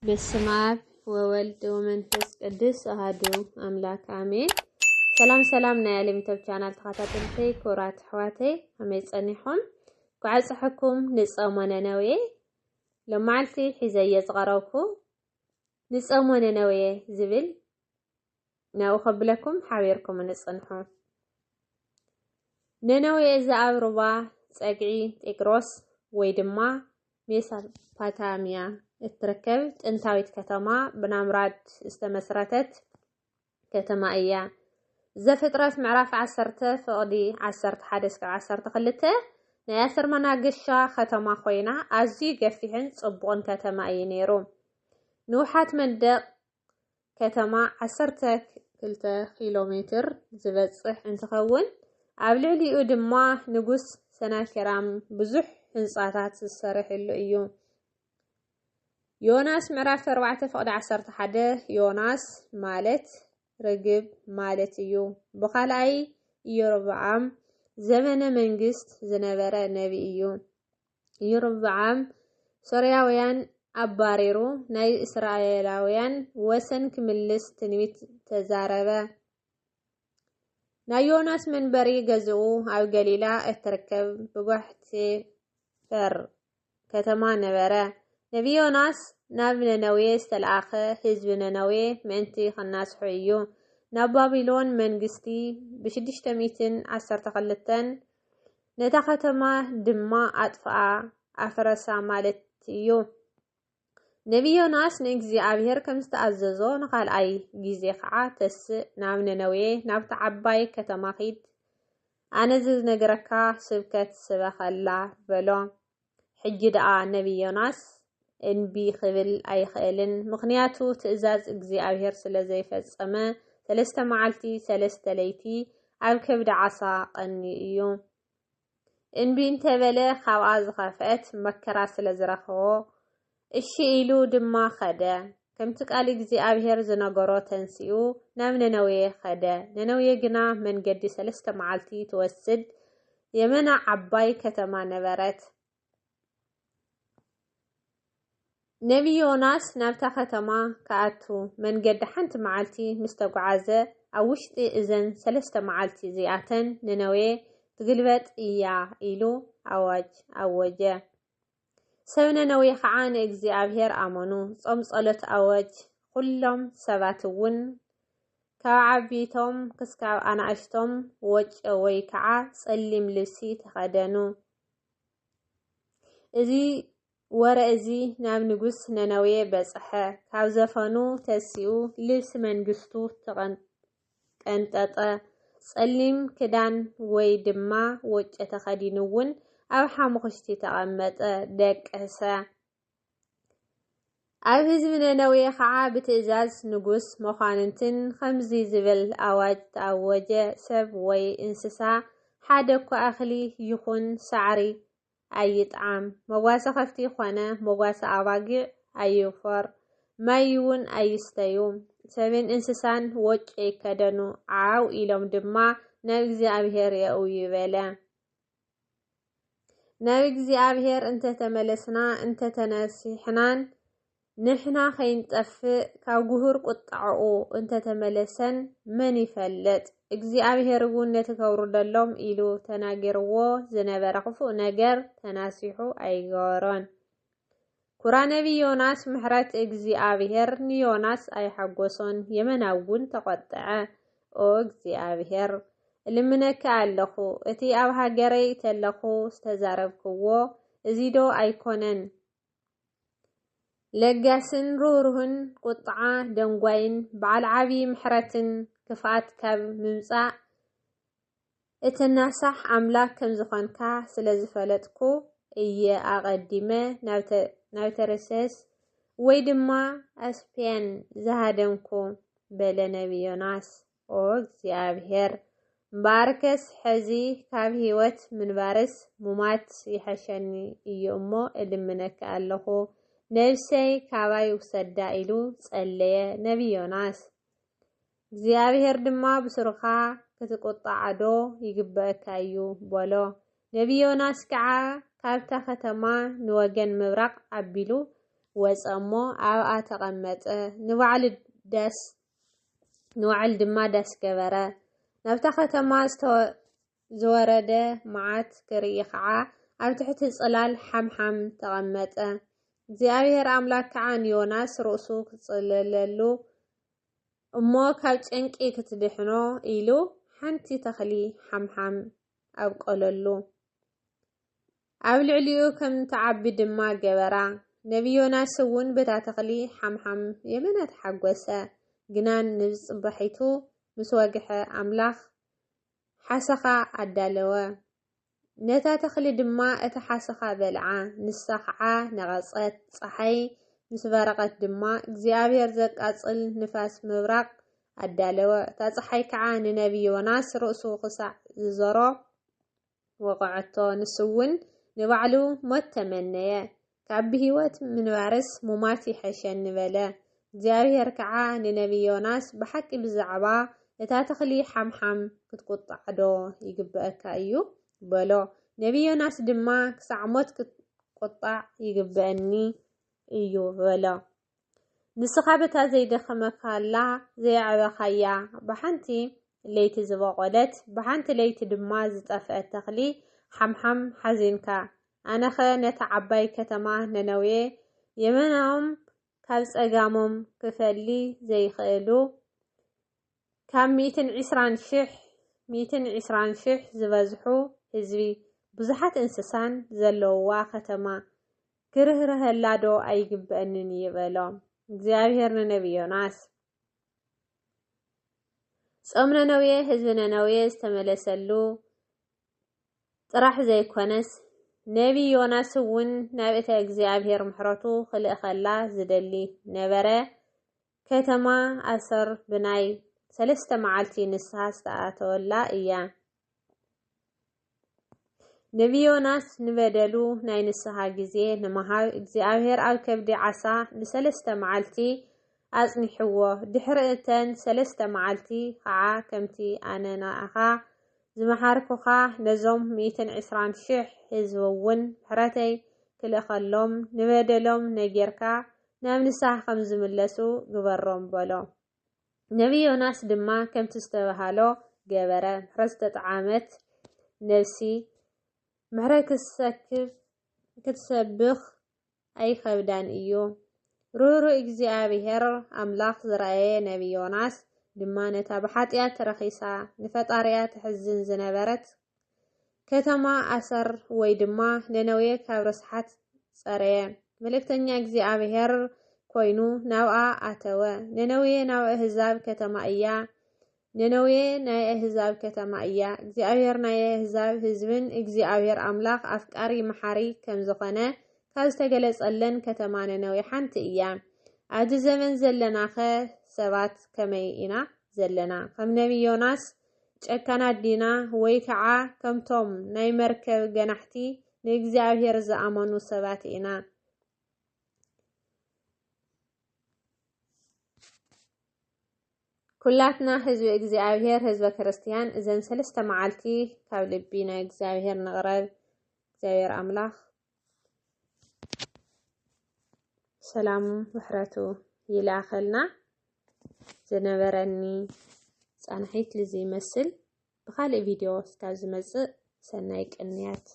በስመ ኣብ ወወልድ ወመንፈስ ቅዱስ ኣሃዱ ኣምላክ ኣሜን። ሰላም ሰላም፣ ናይ ኣለም ዩቱብ ቻናል ተኸታተልተይ ክቡራት ኣሕዋተይ፣ ከመይ ጸኒሕኩም? ኳዕ ጸሐኩም ንጸሞ ነነዌ። ሎማዓልቲ ሒዘየ ዝቐረብኩ ንጸሞ ነነዌ ዝብል ናብኡ ከብለኩም ሓቢርኩም ንጽንሑ። ነነዌ እዛ ኣብ ሩባ ጸግዒ ጤግሮስ ወይ ድማ ሜሶፓታሚያ እትርከብ ጥንታዊት ከተማ ብናምራድ ዝተመስረተት ከተማ እያ። ዘፍጥረት ምዕራፍ ዓሰርተ ፍቕዲ ዓሰርተ ሓደ እስካብ ዓሰርተ ክልተ ናይ ኣስር መናገሻ ከተማ ኮይና ኣዝዩ ገፊሕን ጽቡቕን ከተማ እዩ ነይሩ። ንውሓት መንደቕ ከተማ ዓሰርተ ክልተ ኪሎ ሜትር ዝበጽሕ እንትኸውን ኣብ ልዕሊኡ ድማ ንጉስ ሰናኬራም ብዙሕ ህንጻታት ዝሰርሕሉ እዩ። ዮናስ ምዕራፍ ኣርባዕተ ፍቕዲ ዓሰርተ ሓደ ዮናስ ማለት ርግብ ማለት እዩ። ብኻልኣይ ኢዮርብዓም ዘመነ መንግስት ዝነበረ ነቢ እዩ። ኢዮርብዓም ሶርያውያን ኣባሪሩ ናይ እስራኤላውያን ወሰን ክምልስ ትንቢት ተዛረበ። ናይ ዮናስ መንበሪ ገዝኡ ኣብ ገሊላ እትርከብ ብጓሕቲ ፈር ከተማ ነበረ። ነቢ ዮናስ ናብ ነነዌ ዝተለኣኸ ህዝቢ ነነዌ ምእንቲ ክናስሑ እዩ። ናብ ባቢሎን መንግስቲ ብሽዱሽተ ሚእትን ዓሰርተ ክልተን ነታ ከተማ ድማ ኣጥፍኣ፣ ኣፍረሳ ማለት እዩ። ነቢ ዮናስ ንእግዚኣብሔር ከም ዝተኣዘዞ ንኻልኣይ ግዜ ኸዓ ተስእ ናብ ነነዌ ናብታ ዓባይ ከተማ ኺድ፣ ኣነ ዝነግረካ ስብከት ስበኸላ በሎ። ሕጂ ደኣ ነቢ ዮናስ እንቢ ክብል ኣይኽእልን፣ ምኽንያቱ ትእዛዝ እግዚኣብሔር ስለ ዘይፈጸመ ሰለስተ መዓልቲ ሰለስተ ለይቲ ኣብ ከብዲ ዓሳ ቀንዩ እዩ። እንቢ እንተበለ ካብኣ ዝኸፍአት መከራ ስለ ዝረኸቦ እሺ ኢሉ ድማ ኸደ። ከምቲ ቃል እግዚኣብሔር ዝነገሮ ተንሲኡ ናብ ነነዌ ኸደ። ነነዌ ግና መንገዲ ሰለስተ መዓልቲ ትወስድ የመና ዓባይ ከተማ ነበረት። ነቢ ዮናስ ናብታ ከተማ ክኣቱ መንገዲ ሓንቲ መዓልቲ ምስ ተጓዓዘ ኣብ ውሽጢ እዘን ሰለስተ መዓልቲ እዚኣተን ነነዌ ትግልበጥ እያ ኢሉ ኣዋጅ ኣወጀ። ሰብ ነነዌ ኸዓ ንእግዚኣብሔር ኣመኑ፣ ጾም ጸሎት ኣወጅ። ኩሎም ሰባት እውን ካብ ዓቢቶም ክስካብ ኣናእሽቶም ወጨ ወይ ከዓ ጸሊም ልብሲ ተኸደኑ። እዚ ወረ እዚ ናብ ንጉስ ነነዌ በጽሐ። ካብ ዘፈኑ ተሲኡ ልብሲ መንግስቱ ተቐንጠጠ። ጸሊም ክዳን ወይ ድማ ወጨ ተኸዲኑ እውን ኣብ ሓሙኽሽቲ ተቐመጠ፣ ደቀሰ። ኣብ ህዝቢ ነነዌ ኸዓ ብትእዛዝ ንጉስ መኳንንትን ከምዚ ዝብል ኣዋጅ ተኣወጀ፣ ሰብ ወይ እንስሳ ሓደ እኳ እኽሊ ይኹን ሳዕሪ ኣይጥዓም፣ መጓሰ ኸፍቲ ኾነ መጓሰ ኣባጊዕ ኣይውፈር፣ ማይ እውን ኣይስተዩ። ሰብን እንስሳን ወጭ ይከደኑ፣ ዓው ኢሎም ድማ ናብ እግዚኣብሔር የእውዩ በለ። ናብ እግዚኣብሔር እንተተመለስና እንተተነሲሕናን ንሕና ከይንጠፍእ ካብ ጉሁር ቁጣዕኡ እንተተመለሰን መን ይፈልጥ? እግዚኣብሔር እውን ነቲ ከውርደሎም ኢሉ ተናጊርዎ ዝነበረ ክፉእ ነገር ተናሲሑ ኣይገበሮን። ኩራ ነቢ ዮናስ ምሕረት እግዚኣብሔር ንዮናስ ኣይሓጎሶን፣ የመና እውን ተቖጥዐ። ኦ እግዚኣብሔር፣ እልምነኪ ኣለኹ፣ እቲ ኣብ ሃገረይ ተለኹ ዝተዛረብክዎ እዚዶ ኣይኮነን? ለጋስን ርህሩህን ቁጥዓ ደንጓይን በዓል ዓብዪ ምሕረትን ክፍኣት ካብ ምምጻእ እትናሳሕ ኣምላክ ከም ዝኾንካ ስለ ዝፈለጥኩ እየ ኣቐዲመ ናብ ተርሴስ ወይ ድማ ኣስፔን ዝሃደምኩ በለ ነቢ ዮናስ። ኦ እግዚኣብሔር፣ እምበኣርከስ ሕዚ ካብ ህይወት ምንባርስ ሙማት ይሐሸኒ እዩ እሞ እልምነኪ ኣለኹ፣ ነብሰይ ካባይ ውሰዳ ኢሉ ጸለየ ነቢ ዮናስ። እግዚኣብሔር ድማ ብስሩኻ ክትቁጣዓዶ ይግበእካ እዩ በሎ። ነቢ ዮናስ ከዓ ካብታ ከተማ ንወገን ምብራቕ ኣቢሉ ወጸ እሞ ኣብኣ ተቐመጠ። ንባዕሉ ዳስ ንባዕሉ ድማ ዳስ ገበረ። ናብታ ከተማ ዝወረደ መዓት ክርኢ ኸዓ ኣብ ትሕቲ ጽላል ሓምሓም ተቐመጠ። እግዚኣብሔር ኣምላክ ከዓ ንዮናስ ርእሱ ክጽለለሉ እሞ ካብ ጭንቂ ክትድሕኖ ኢሉ ሓንቲ ተኽሊ ሓምሓም ኣብቆለሉ። ኣብ ልዕሊኡ ከም ትዓቢ ድማ ገበራ። ነቢ ዮናስ እውን በታ ተኽሊ ሓምሓም የመና ተሓጎሰ። ግናን ንብጽባሒቱ ምስ ወግሐ ኣምላኽ ሓሰኻ ኣዳለወ። ነታ ተኽሊ ድማ እቲ ሓሰኻ በልዓ፣ ንሳ ኸዓ ነቐጸት። ጸሓይ ምስ በረቐት ድማ እግዚኣብሔር ዘቃጽል ንፋስ ምብራቕ ኣዳለወ። እታ ጸሓይ ከዓ ንነቢ ዮናስ ርእሱ ክሳዕ ዝዞሮ ወቐዐቶ። ንሱ እውን ንባዕሉ ሞት ተመነየ። ካብ ብህይወት ምንባርስ ሙማት ይሐሸኒ በለ። እግዚኣብሔር ከዓ ንነቢ ዮናስ ብሓቂ ብዛዕባ እታ ተኽሊ ሓምሓም ክትቁጣዕ ዶ ይግበአካ እዩ በሎ። ነቢ ዮናስ ድማ ክሳዕ ሞት ክትቁጣዕ ይግበአኒ እዩ በሎ። ንስኻ በታ ዘይደኸመካላ ዘየዕበኻያ ብሓንቲ ለይቲ ዝበቖለት ብሓንቲ ለይቲ ድማ ዝጠፍአት ተኽሊ ሓምሓም ሓዚንካ፣ ኣነኸ ነታ ዓባይ ከተማ ነነዌ የመናም ካብ ጸጋሞም ክፈሊ ዘይኽእሉ ካብ ሚእትን ዕስራን ሽሕ ሚእትን ዕስራን ሽሕ ዝበዝሑ ህዝቢ ብዙሓት እንስሳን ዘለውዋ ከተማ ክርህርሀላ ዶ ኣይግበአንን እዩ በሎ እግዚኣብሔር ንነቢ ዮናስ። ጾም ነነዌ ህዝቢ ነነዌ ዝተመለሰሉ ጥራሕ ዘይኮነስ ነቢ ዮናስ እውን ናብ እተ እግዚኣብሔር ምሕረቱ ክልእኸላ ዝደሊ ነበረ። ከተማ ኣሰር ብናይ ሰለስተ መዓልቲ ንስሓ ዝተኣተወላ እያ። ነቢ ዮናስ ንበደሉ ናይ ንስሓ ግዜ ንምሃብ እግዚኣብሔር ኣብ ከብዲ ዓሳ ንሰለስተ መዓልቲ ኣጽኒሕዎ። ድሕሪ እተን ሰለስተ መዓልቲ ኸዓ ከምቲ ኣነ ንኣኻ ዝመሓርኩኻ ነዞም ሚእትን ዕስራን ሽሕ ህዝቢ እውን ምሕረተይ ክልእኸሎም ንበደሎም ነጊርካ ናብ ንስሓ ከም ዝምለሱ ግበሮም በሎ። ነቢ ዮናስ ድማ ከምቲ ዝተባሃሎ ገበረ። ምሕረት ዝተጠዓመት ነፍሲ ምሕረት ክትሰክብ ክትሰብኽ ኣይኸብዳን እዩ። ርህሩህ እግዚኣብሔር ኣምላኽ ዝረኣየ ነቢ ዮናስ ድማ ነታ ብሓጢኣት ተረኺሳ ንፈጣሪኣ ተሕዝን ዝነበረት ከተማ ኣሰር ወይ ድማ ነነዌ ካብ ርስሓት ጸረየ። መልእክተኛ እግዚኣብሔር ኮይኑ ናብኣ ኣተወ። ነነዌ ናይ ኣህዛብ ከተማ እያ። ነነዌ ናይ ኣህዛብ ከተማ እያ። እግዚኣብሔር ናይ ኣህዛብ ህዝብን እግዚኣብሔር ኣምላኽ ኣፍቃሪ መሓሪ ከም ዝኾነ ካብ ዝተገለጸለን ከተማ ነነዌ ሓንቲ እያ። ኣብዚ ዘመን ዘለናኸ ሰባት ከመይ ኢና ዘለና? ከም ነቢ ዮናስ ጨካናት ዲና ወይ ከዓ ከምቶም ናይ መርከብ ገናሕቲ ንእግዚኣብሔር ዝኣመኑ ሰባት ኢና? ኩላትና ህዝቢ እግዚኣብሔር ህዝበ ክርስትያን እዘን ሰለስተ መዓልቲ ካብ ልቢ ናይ እግዚኣብሔር ንቕረብ። እግዚኣብሔር ኣምላኽ ሰላሙ ምሕረቱ ይልኣኸልና። ዝነበረኒ ጻንሒት ልዚ ይመስል። ብኻልእ ቪድዮ እስካብ ዝመጽእ ሰናይ ቅንያት።